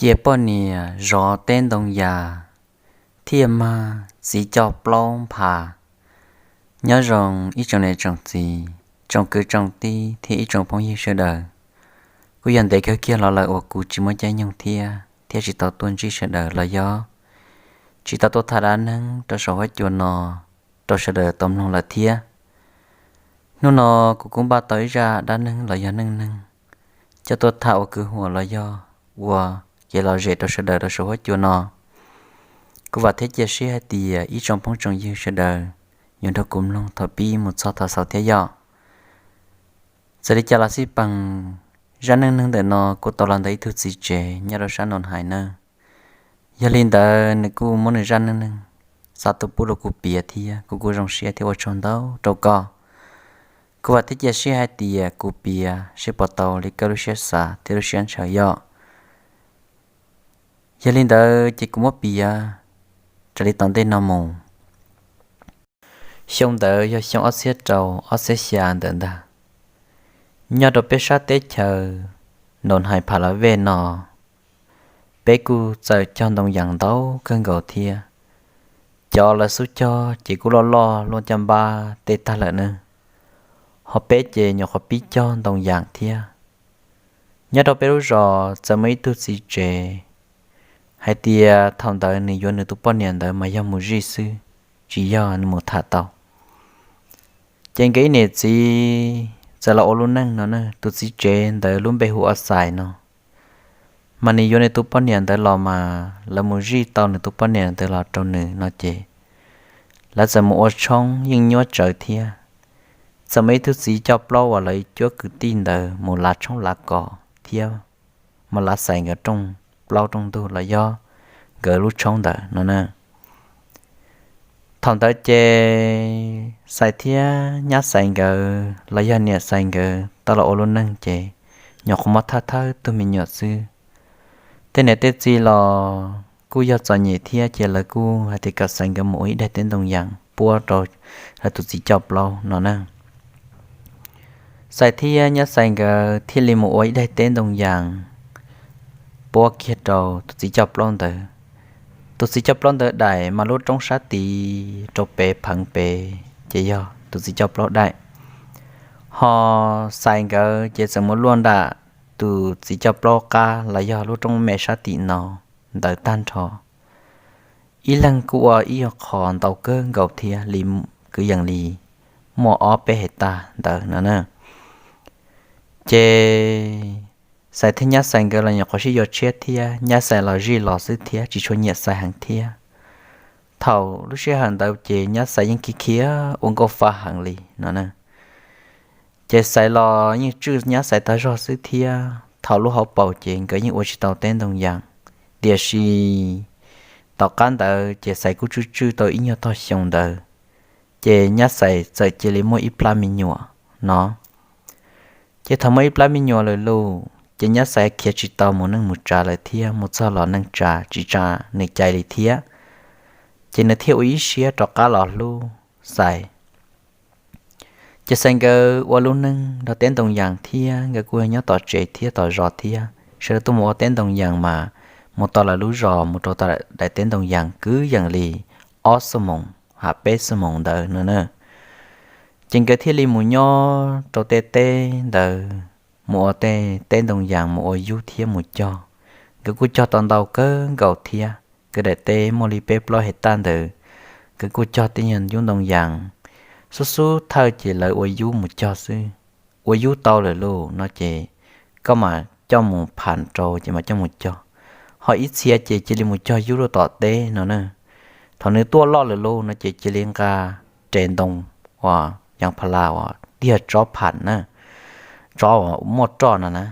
Cia poj niam zov teb ntoo yas, thiaj mag txiv coj plaub npha. Nyob zoo ib tsoom niam tsoom txiv, tsoom kwv tsoom tij thiab ib tsoom phooj ywg sawv daws. Kuj yog ntev kawg kiag los lawm uas kuv tsis muaj caij nyoog thiab thiab tsis tau tuaj ntsib sawv daws los yog tsis tau tuaj tham dab neeg rau saum huab cua no rau sawv daws tau mloog lawm thiab. Hnub no kuv kuj npaj tau ib zaj dab neeg los yog neej neeg coj tuaj tham ua kwv huam los yog ua kev lom zem rau sawv daws rau saum huab cua no. Kuv vam thiab cia siab hais tias ib tsoom phooj tsoom ywg sawv daws yuav nrog kuv mloog thaum pib mus txog thaum xaus thiab yom. Txawm li cas los xij peem, zaj neej neeg ntawm no kuj tau los ntawm ib tug txiv tsev nyob rau sab Noo Hais na. Yog li ntawd nws kuj muab nws zaj neej neeg xa tuaj pub rau kuv piav thiab kuv kuj zoo siab thiab ua tsaug ntau rau koj. Kuv vam thiab cia siab hais tias kuv piav seb puas tau li koj lub siab xav thiab lub siab ntshaw yom. Yog li ntawd ces kuv muab piav raws li tom ntej no mus. Xyoo ntawd yog xyoo ob txhiab rau ob txhiab xya ntawd ntag. Nyob rau peb sab teb chaws Noo Hais Pha La Vej no, peb kuj txawm cog ntoo yas ntau kawg nkaus thiab. Cov lawv xub cog ces kuj loj loj luaj caj npab tej tag lawm na, ho peb ces nyuam qhuav pib cog ntoo yas thiab. Nyob rau peb lub zos txawm muaj ib tug txiv tsev hais tias thaum ntawd nws yuav nws tus poj niam ntawd mas yog mus zij xwb, tsis yog nws mus tham tau. Ces nkawd ib niam txiv txawm los ua lub neej no na. Tus txiv tsev ntawd lub npe hu ua Xais no, mas nws yuav nws tus poj niam ntawd los mas lawv mus zij tau nws tus poj niam ntawd los rau nws no ces lawv txawm mus ua tshoob yeej nyuaj tsawv thiab. Txawm muaj ib tug txiv coj plaub uas lawv cuab kwv tij ntawd mus lav tshoob lav kos thiab, mus lav Xais nkawd rooj plaub rooj ntug los yog nkawd lub tshoob ntawd no na. Thaum ntawd ces Xais thiab nyab Xais nkawd los yog niam Xais nkawd tau los ua lub neej ces nyuam qhuav muaj thawj thawj tug me nyuam xwb. Tej niam tej txiv los kuj yog txom nyem thiab ces lawv kuj hais tias kom Xais nkawd mus ua ib daim teb ntoo yas puab rau lawv tus txiv coj plaub no na. Xais thiab nyab Xais nkawd thiaj li mus ua ib daim teb ntoo yas puab kiag rau tus txiv coj plaub ntawd. Tus txiv coj plaub ntawd daim mas lub roob sab tid rau pem pheev pem ces yog tus txiv coj plaub daim, ho Xais nkawd ces txawm mus luaj nram tus txiv coj plaub qab los yog lub roob me sab tim no ntawd tag nrho. Ib leeg kuj ua ib qho ntau kawg nkaus thiab li, kwv yees li muaj ob peb hais tag ntawd no na. Ces Xais thiab nyab Xais nkawd los nyuam qhuav sib yuav tshiab thiab, nyab Xais los zij los xwb thiab tsis tshua nyiam Xais heev thiab. Thaum lub sij hawm ntawd ces nyab Xais yeej khiav khiav ua nkauj fa heev li no na. Ces Xais los yeej tswj nyab Xais tag zog xwb thiab. Thaum lub hauv paus ces nkawd yeej ua tsis tau teb ntoo yas, tiam sis tom qab ntawd ces Xais kuj tswj tswj tau ib nyuag tog xyoo ntawd, ces nyab Xais txawm cia li muaj ib plab me nyuam no. Ces thaum muaj ib plab me nyuam lawm lauj, ces nyab Xais khiav tsis tau mus neej mus tsav lawm thiab, mus txog los neej tsa tsis tsa nws cai li thiab. Ces nws thiaj ua ib siab rov qab los hlub Xais. Ces Xais nkawd ua lub neej nrog teb ntoo yas thiab, nkawd kuj nyob tom tsev thiab tom zos thiab, sawv daws tuaj mus ua teb ntoo yas mas mus tau lawv lub zos mus rau tom daim teb ntoo yas kwv yees li ob xuab moos ha peb xuab moos ntawd no na. Ces nkawd thiaj li mus nyob rau tej teb ntawd, mus ua tej teb ntoo yas mus ua yub thiab mus cog. Nkawd kuj cog tau ntau kawg nkaus thiab, nkawd daim teb muaj li peb plaub hais tag ntawd, nkawd kuj cog tej nyuag yub ntoo yas. Xub xub thawj ces lawv ua yub mus cog xwb. Ua yub tau lawm lauj no ces koj mam coj mus pham rau ces mam coj mus cog. Ho ib txhia ces cia li mus cog yub rau tom teb no na. Thaum nws tuaj loj lawm lauj no ces cia li nqa res ntoo uas yas pha las uas tiag tsob pham na, tsob uas muaj roj no na,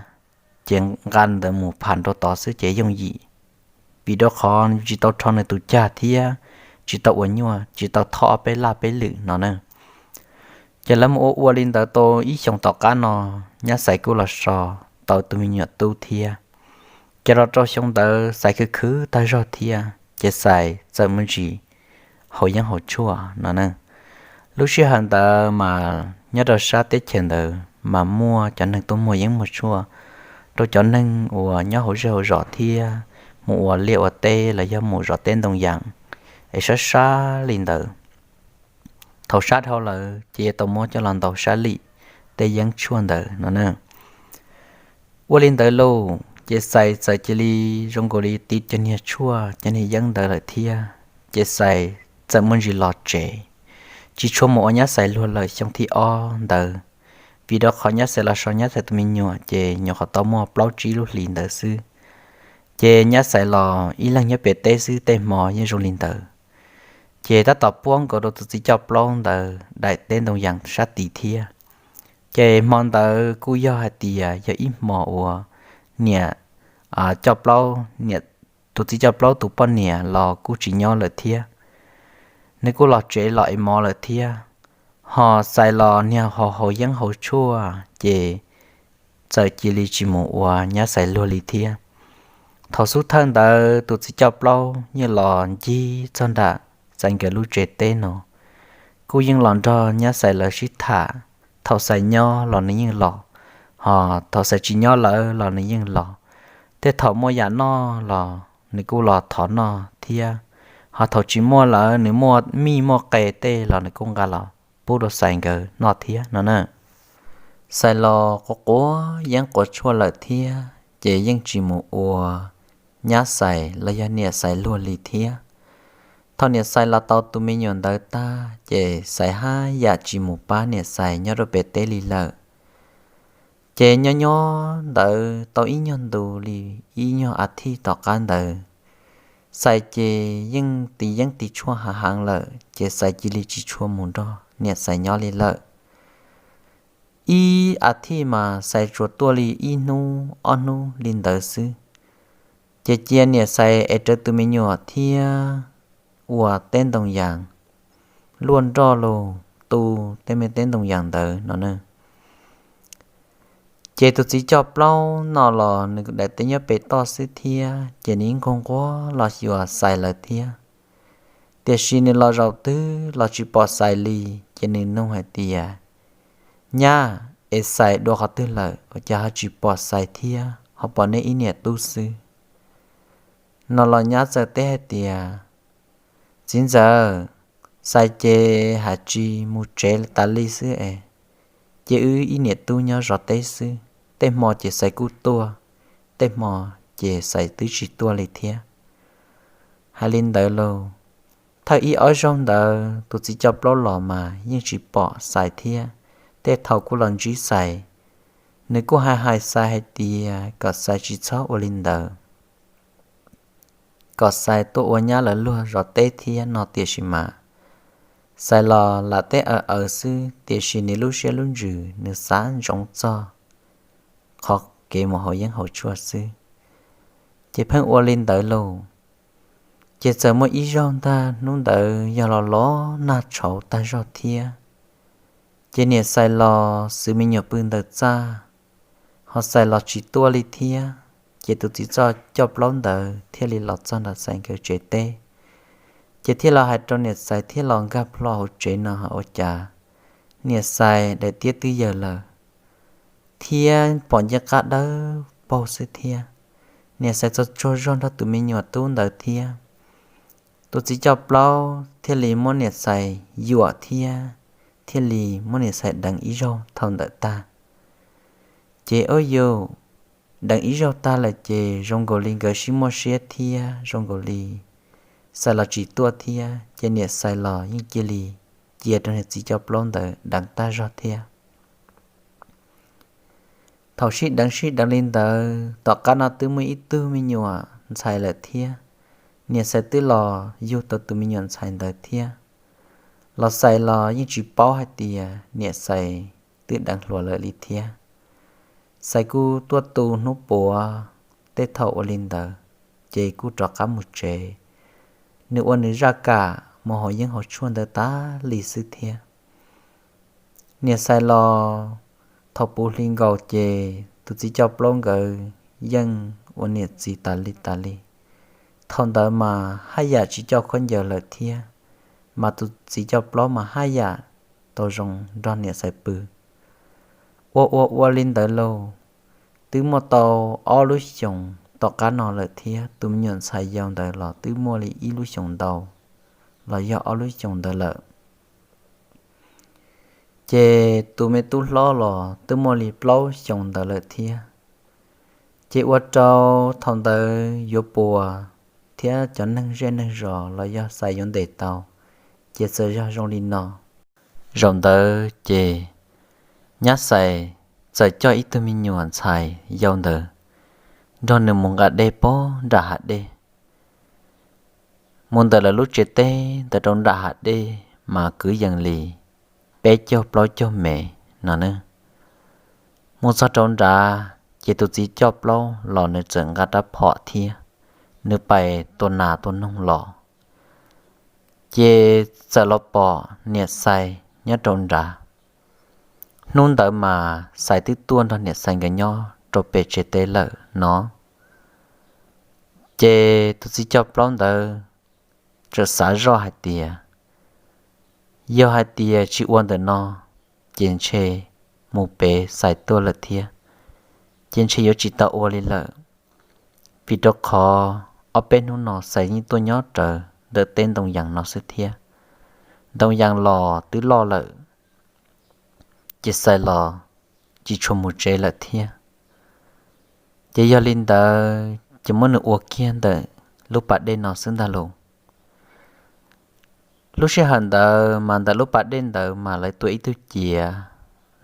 ces nqa ntawd mus pham rau tod xwb ces yooj yim, vim rau qhov tsis tau rho nws tus cag thiab tsis tau ua nyuaj, tsis tau thoj ob peb laj peb lwm no na. Ces lawv mus ua ua li ntawd tau ib xyoos tom qab no, nyab Xais kuj los so tau tus me nyuam tub thiab. Ces los rau xyoo ntawd Xais khwv khwv tag zog thiab ces Xais txawm mus ntsis haus yeeb haus tshuaj no na. Lub sij hawm ntawd mas nyob rau sab teb chaws ntawd mas muaj cov neeg tuaj muag yeeb muag tshuaj rau cov neeg uas nyob hauv zej hauv zos thiab mus ua liaj ua teb los yog mus zov teb ntoo yas es sab sab li ntawd. Thaum sab dhau lawm ces yuav tau muab coj los ntaus sab lim tej yeeb tshuaj ntawd no na. Ua li ntawd lauj ces Xais txawm cia li zoo nkaus li tiv cov niag tshuaj cov niag yeeb ntawd lawm thiab. Ces Xais txawm muaj ntsis los tsev, tsis tshua mus ua nyab Xais luag lawm xyoo thib ob ntawd, vim rau qhov nyab Xais los so nyab Xais tus me nyuam ces nyuam qhuav tau muaj plaub tsib lub hlis ntawd xwb. Ces nyab Xais los ib leeg nyob pem teb xwb, tej hmo yeej zoo li ntawd. Ces tab tom puab nkaus rau tus txiv coj plaub ntawd daim teb ntoo yas sab tid thiab. Ces hmo ntawd kuj yog hais tias yog ib hmo uas niam coj plaub, niam, tus txiv coj plaub tus poj niam los kuj tsis nyob lawm thiab. Nws kuj los tsev los ev mov lawm thiab. Ho Xais los niag haus haus yeeb haus tshuaj ces txawm cia li tsis mus ua nyab Xais luag li thiab. Thaum xub thawj ntawd tus txiv coj plaub yeej los ncig txog nram Xais nkawd lub tsev teb no, kuj yeej los nrog nyab Xais lawv sib tham. Thaum Xais nyob los nws yeej los, ho thaum Xais tsis nyob lawm los nws yeej los. Tej thaum muaj yam noj los nws kuj los thov noj thiab, ho thaum tsis muaj lawm nws muaj mij muaj qe tej los nws kuj nqa los pub rau Xais nkawd noj thiab no na. Xais los quav quav yeeb quav tshuaj lawm thiab ces yeej tsis mus ua nyab Xais los yog niam Xais luag li thiab. Thaum niam Xais los tau tus me nyuam ntawd tag ces Xais haj yam tsis mus pab niam Xais nyob rau pem teb li lawm. Ces nyob nyob ntawd tau ib nyuag ntu li ib nyuag a thiv tom qab ntawd, Xais ces yeej tiv yeeb tiv tshuaj hav heev lawm ces Xais cia li tsis tshua mus nrog niam Xais nyob li lawm. Ib a thiv mas Xais tsuas tuaj li ib hnub ob hnub li ntawd xwb. Ces cia niam Xais es rawv tus me nyuam thiab ua teb ntoo yas, luaj nroj los tu tej me teb ntoo yas ntawd no na. Ces tus txiv coj plaub no los nws daim teb nyob pem toj xwb thiab ces nws yeej nquag nquag los xyuas Xais lawv thiab. Tiam sis nws los zaum twg los tsis pom Xais li, ces nws nug hais tias, Nyab, es Xais dua qhov twg lawm ua cas ho tsis pom Xais thiab ho pom nej ib niam tub xwb? No los nyab txawm teb hais tias, Txiv ntxawm, Xais ces haj tsis mus tsev tas li xwb es, ces wb ib niam tub nyob zov teb xwb, tej hmo ces Xais kuj tuaj, tej hmo ces Xais twb tsis tuaj li thiab. Hais li ntawd los, thawj ib ob zaug ntawd tus txiv coj plaub los mas yeej tsis pom Xais thiab, tej thaum kuj los ntsib Xais. Nws kuj hais hais Xais hais tias kom Xais tsis txhob ua li ntawd, kom Xais tuaj ua nyab lawv luag zov teb thiab no, tiam sis mas Xais los lam teb aws aws xwb, tiam sis nws lub siab lub ntsws nws xav ntsoov txog qhov kev mus haus yeeb haus tshuaj xwb. Ces pheej ua li ntawd lauj. Ces txawm muaj ib zaug ntag, hnub ntawd yog los los nag tshauv tag zog thiab. Ces niam Xais los xwb me nyuam pw ntawm txaj, ho Xais los tsis tuaj li thiab. Ces tus txiv coj plaub ntawd thiaj li los txog nram Xais nkawd tsev teb. Ces thiaj los hais rau niam Xais thiab los nkag plho hauv tsev no ua cas niam Xais daim tiab twb yawg lawm thiab pom ncej qab dawb paug xwb thiab. Niam Xais txog tsaug zog nrog tus me nyuam tub ntawd thiab. Tus txiv coj plaub thiaj li muab niam Xais yuam thiab, thiaj li muab niam Xais deev ib zaug thaum ntawd tag. Ces ua yus deev ib zaug tag lawm ces zoo nkaus li nkawd sib muaj siab thiab zoo nkaus li Xais los tsis tuaj thiab, ces niam Xais los yeej cia li cia rau niag txiv coj plaub ntawd deev tag zog thiab. Thaum sib deev sib deev li ntawd, tom qab no twb muaj ib tug me nyuam ntxhais lawm thiab. Niam Xais twb los yug tau tus me nyuam ntxhais ntawd thiab. Los Xais los yeej tsis paub hais tias niam Xais twb deev hluas lawm li thiab. Xais kuj tuaj tu hnub puav tej thaum ua li ntawd, ces kuj rov qab mus tsev. Nws ua nws zaj kam mus haus yeeb haus tshuaj ntawd tas li xwb thiab. Niam Xais los thaum puv hli nkaus ces tus txiv coj plaub nkawd yeej ua niam txiv tas li tas li. Thaum ntawd mas haj yam tsis coj khaub ncaws lawm thiab, mas tus txiv coj plaub mas haj yam tau zoo nrog niam Xais pw. Ua ua ua li ntawd lauj, twb muaj tau ob lub xyoos tom qab no lawm thiab, tus me nyuam ntxhais yau ntawd los twb muaj li ib lub xyoos ntau los yog ob lub xyoos ntawd lawm. Ces tus me tub hlob los twb muaj li plaub xyoos ntawd lawm thiab. Ces ua rau thaum ntawd yuav puas thiab cov neeg zej neeg zos los yog Xais yuav ntes tau, ces txawm yog zoo li no. Zaum ntawd ces nyab Xais txawm coj ib tug me nyuam ntxhais yau ntawd nrog nws mus nqa dej pog nram hav dej. Mus ntawm lawv lub tsev teb ntawd rau nram hav dej mas kwv yees li peb caug plaub caug mev no ne. Mus txog rau nrad ces tus txiv coj plaub los nws txawm nqa rab phom thiab, nws pais tua nas tua noog los. Ces txawm los pom niam Xais nyob rau nrad. Hnub ntawd mas Xais twb tuaj nrog niam Xais nkawd nyob rau pem tsev teb lawm no. Ces tus txiv coj plaub ntawd txawm xav zoj hais tias, yog hais tias tsis ua ntawm no, ces ntshe mus pem Xais tuaj lawm thiab, ces ntshe yuav tsis tau ua li lawm. Vim rau qhov ob peb hnub no Xais yeej tuaj nyob rawv ntawm teb ntoo yas no xwb thiab, ntoo yas los twb loj lawm, ces Xais los tsis tshua mus tsev lawm thiab. Ces yog li ntawd ces muab nws ua kiag ntawm lub pas dej no xwb ntag lauj. Lub sij hawm ntawd mas ntawm lub pas dej ntawd mas lawv tua ib tug ciav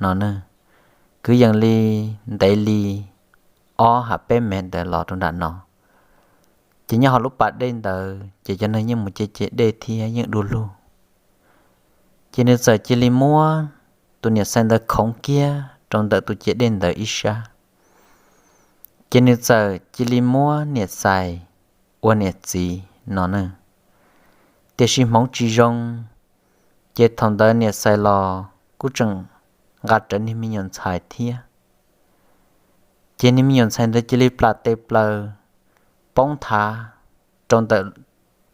no ne, kwv yees li ntev li ob ham peb mev ntawd los rau nram no. Ces nyob hauv lub pas dej ntawd ces cov neeg yeej mus ce ce dej thiab yeej du lug. Ces nws txawm cia li muab tus niam Xais ntawd khoov kiag rau ntawm tus ciav dej ntawd ib sab. Ces nws txawm cia li muab niam Xais ua niam txiv no ne. Tiam sis hmoov tsis zoo, ces thaum ntawd niam Xais los kuj tseem nqa rawv niag me nyuam ntxhais thiab. Ces niag me nyuam ntxhais ntawd cia li plam tes plaws poob nthav rau ntawm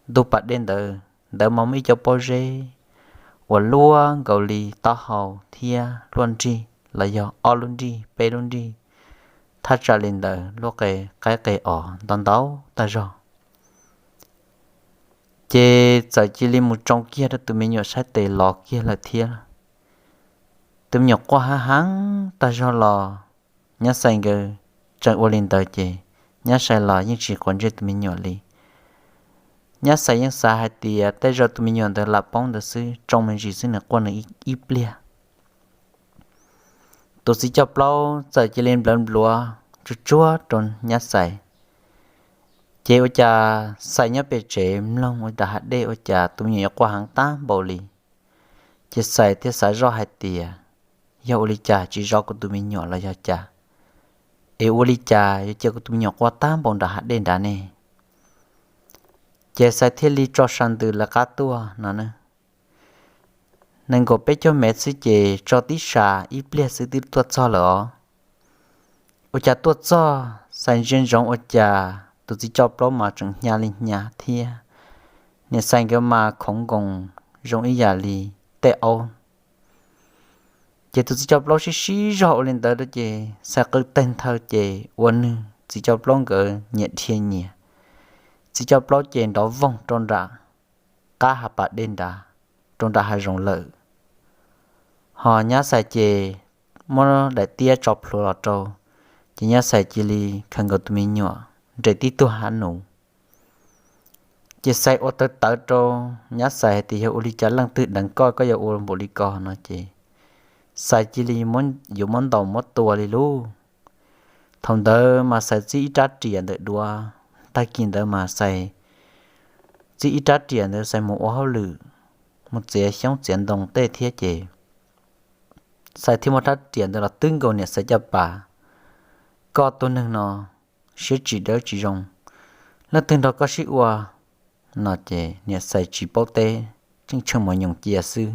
ntug pas dej ntawd. Ntawd mas muaj ib co pob zeb uas luaj nkaus li taub hau thiab luaj nrig los yog ob lub nrig peb lub nrig, thaj tsam li ntawd luaj qe qaib qe os ntau ntau tag zog. Ces txawm cia li mus tsoo kiag rau tus me nyuam sab tes los kiag lawm thiab. Tus me nyuam quaj heev heev tag zog los nyab Xais nkawd tseem ua li ntawd ces nyab Xais los yeej tsis quav ntsej tus me nyuam li. Nyab Xais yeej xav hais tias tej zaum tus me nyuam ntawd lam poob ntawd xwb, tsoo me ntsis xwb nws quaj nws ib pliag. Tus txiv coj plaub txawm cia li nplawv npluav tsuag tsuag rau nyab Xais. Ces ua cas Xais nyob pem tsev mloog ua nram hav dej ua cas tus me nyuam yuav quaj heev tag npaum li. Ces Xais thiaj xav zoj hais tias, yog ua li cas tsis zov kuv tus me nyuam los yog cas, es ua li cas yuav cia kuv tus me nyuam quaj tag npaum nram hav dej nrad ne? Ces Xais thiaj li tso sa ntws lawv qab tuaj no ne. Nees nkaum peb caug mev xwb ces tso tib sa ib pliag xwb twb tuaj txog lawm os. Ua cas tuaj txog Xais ntsia ntsoov ua cas tus txiv coj plaub mas tseem hnyav li hnyav thiab, niam Xais nkawd mas khoov nkoos zoo ib yam li tej aub. Ces tus txiv coj plaub sib sib zog ua li ntawd ces Xais qw teg nthaw ces ua nws txiv coj plaub nkawd nyias dhia nyias. Txiv coj plaub ces nrov voog rau nram qab hav pas dej nrad, rau nram hav zoov lawm. Ho nyab Xais ces muab daim tiab tso plhuav los rau, ces nyab Xais cia li khaws nkaus tus me nyuam nres tib tug hav nuv. Ces Xais ua tawv tawv rau nyab Xais hais tias yog ua li cas leej twg deev koj, koj yuav ua npaum li ko no ces Xais cia li yuav muab ntaus muab tua li lauj. Thaum ntawd mas Xais txib ib rab riam ntawm duav, tag kis ntawd mas Xais txib ib rab riam ntawd Xais mus ua hauj lwm, mus txiav xyoob txiav ntoo tej thiab ces Xais thiaj muab rab riam ntawd los twb nkaus niam Xais caj pas, koj tus neeg no siab tsis dawb tsis zoo, leej twg nrog koj sib ua no ces niam Xais tsis paub teb, tseem tsheej mus nyoos cia xwb.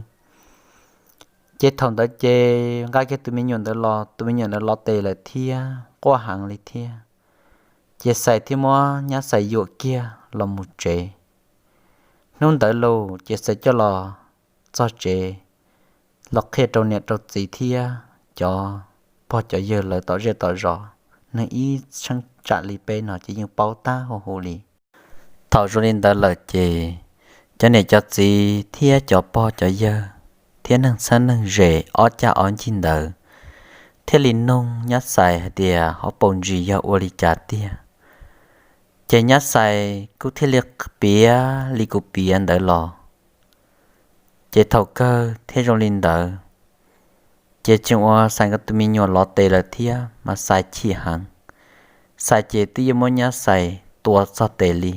Ces thaum ntawd ces nqa kiag tus me nyuam ntawd los, tus me nyuam ntawd los tes lawm thiab quaj heev li thiab. Ces Xais thiaj muab nyab Xais yuam kiag los mus tsev. Hnub ntawd lauj ces Xais coj los txog tsev, los qhia rau niam rau txiv thiab cov pog cov yawg lawv tom zej tom zos neeg ib cheeb tsam li peb no ces yeej paub tag huv huv li. Thaum zoo li ntawd lawm ces cov niam cov txiv thiab cov pog cov yawg thiab neeg txheeb neeg ze ob cag ob ncig ntawd thiaj li noog nyab Xais hais tias hauv paus ntsis yog ua li cas tiag. Ces nyab Xais kuj thiaj li piav li kuv piav ntawd los. Ces thaum kawg thiaj zoo li ntawd, ces tseem ua Xais nkawd tus me nyuam los tes lawm thiab mas Xais chim heev. Xais ces twb yuav muab nyab Xais tua txog tes li.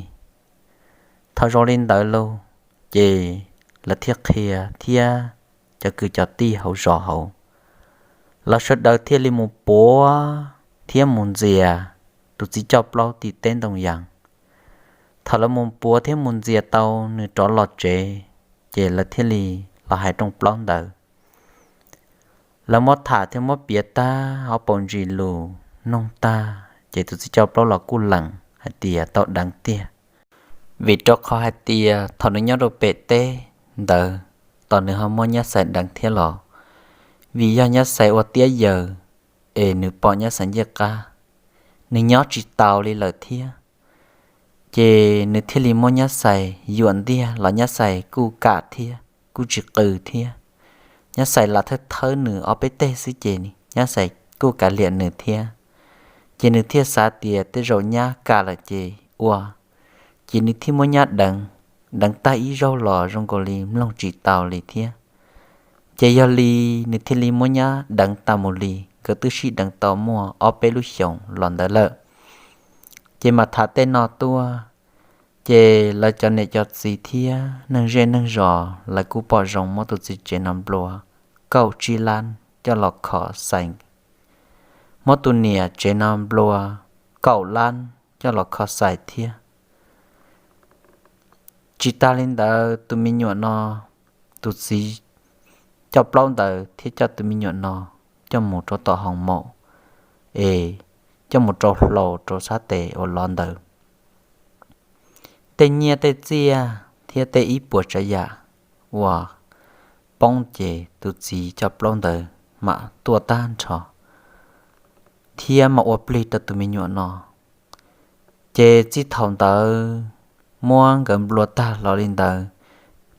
Thaum zoo li ntawd lauj, ces lawv thiaj qhia thiab cov kwv cov tij hauv zos hauv, lawv sawv daws thiaj li mus puav thiab mus ntxias tus txiv coj plaub tim teb ntoo yas. Thaum lawv mus puav thiab mus ntxias tau nws rov los tsev, ces lawv thiaj li los hais rooj plaub ntawd. Lawv muab tham thiab muab piav tag hauv paus ntsis lus noog tag, ces tus txiv coj plaub los kuj lees hais tias tau deev tiag. Vim rau qhov hais tias thaum nws nyob rau pem teb ntawd, tos nws ho muab nyab Xais deev thiab los, vim yog nyab Xais ua tiab yaws, es nws pom nyab Xais ncej qab, nws nyob tsis taus li lawm thiab. Ces nws thiaj li muab nyab Xais yuam ntiag los nyab Xais kuj kam thiab kuj tsis qw thiab. Nyab Xais lam thawb thawb nws ob peb teg xwb ces nyab Xais kuj kav liam nws thiab. Ces nws thiaj xav tias tej zaum nyab kam lawm ces ua, ces nws thiaj muab nyab deev, deev tag ib zaug los zoo nkaus li mloog tsis tau li thiab. Ces yog li nws thiaj li muab nyab deev tas mus li, nkawd twb sib deev tau muaj ob peb lub xyoos los ntawd lawm. Ces mas tham tej no tuaj, ces lawv cov niam cov txiv thiab neeg zej neeg zos lawv kuj pom zoo muab tus txiv tsev no nplua kaum tsib lab coj los kho Xais, muab tus niam tsev no nplua kaum lab coj los kho Xais thiab. Tsis tas li ntawd, tus me nyuam no, tus txiv coj plaub ntawd thiaj coj tus me nyuam no coj mus rau tom hoo maum, es coj mus rau hlau rau sab tes uas lov ntawd. Tej nyiaj tej txiaj thiab tej ib puas tsav yam uas poob ces tus txiv coj plaub ntawd mam tuaj tag nrho thiab mam ua plig rau tus me nyuam no. Ces txij thaum ntawd muab nkawd nplua tag los li ntawd,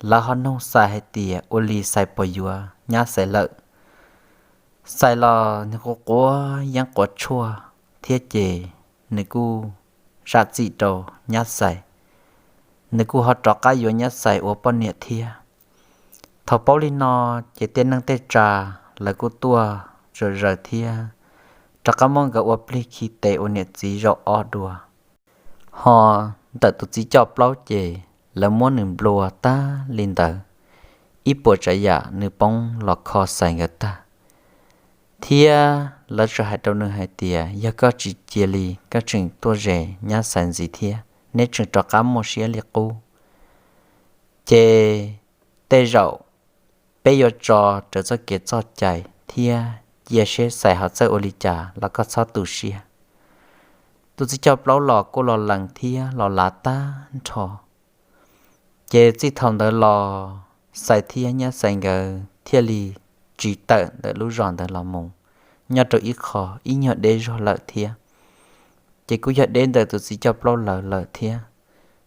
lawv ho noog Xais hais tias ua li Xais puas yuav nyab Xais lawm. Xais los nws quav quav yeeb quav tshuaj thiab ces nws kuj zam txim rau nyab Xais, nws kuj ho rov qab yuav nyab Xais ua poj niam thiab. Thaum paub li no, ces tej neej tej tsav lawv kuj tuaj zom zaws thiab rov qab muab nkawd ua plig khi tes ua niam txiv zaum ob dua. Ho ntawm tus txiv coj plaub ces lawv muab nws nplua tag li ntawd, ib puas tsav yam nws poob los kho Xais nkawd tag. Thiab lawv tseem hais rau nws hais tias yog koj tsis cia li koj tseem tuaj ze nyab Xais ntxiv thiab neb tseem rov qab muaj siab li qub, ces tej zaum peb yuav tso raws txoj kev txoj cai thiab cia seb Xais ho txawj ua li cas los koj txhob tu siab. Tus txiv coj plaub los kuj los lees thiab los lav tag nrho. Ces txij thaum ntawd los Xais thiab nyab Xais nkawd thiaj li tsiv tawm ntawm lub zos ntawd los mus nyob rau ib qho ib nyuag deb zog lawm thiab. Ces kuj yog deb ntawm tus txiv coj plaub lawv lawm thiab,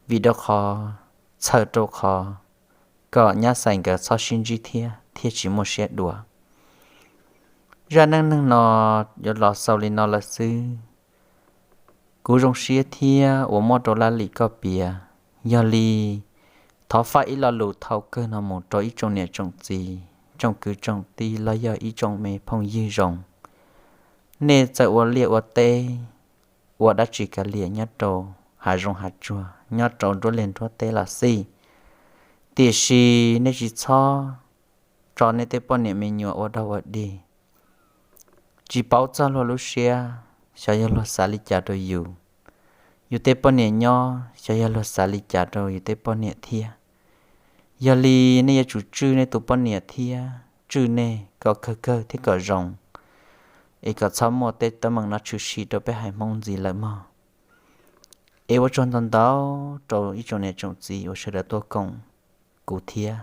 vim rau qhov, txhawm rau qhov kom nyab Xais nkawd txhob sib ntsib thiab thiaj tsis muaj siab dua. Zaj neej neeg no yuav los xaus li no lawm xwb. Kuv zoo siab thiab uas muaj rau laj lim koj piav. Yog li, thov faj ib lo lus thaum kawg no mus rau ib tsoom niam tsoom txiv, tsoom kwv tsoom tij los yog ib tsoom me phooj ywg zoo. Nej txawm ua liaj ua teb, ua dab tsi kav liam nyob rau hav zoov hav tsuag, nyob rau nruab liaj nruab teb los xij, tiam sis nej tsis txhob tso nej tej poj niam me nyuam ua dog ua dig. Tsis paub txog luag lub siab, xyov yog luag xav li cas rau yus. Yus tej poj niam nyob, xyov yog luag xav li cas rau yus tej poj niam thiab. Yog li, nej yuav tsum tswj nej tus poj niam thiab tswj nej kom kawg kawg thiab kom zoo, es kom txhob muaj tej teeb meem no tshwm sim rau peb haiv Hmoob ntxiv lawm mog. Es ua tsaug ntau ntau rau ib tsoom niam tsoom txiv uas sawv daws tuaj koom kuv thiab.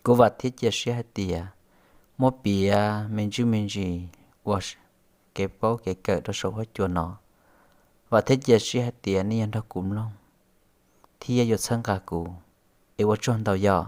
Kuv vam thiab cia siab hais tias muab piav me ntsis me ntsis ua kev paub kev kawm rau saum huab cua no. Vam thiab cia siab hais tias nej yuav nrog kuv mloog thiab yuav txhawb nqa kuv, es ua tsaug ntau yom.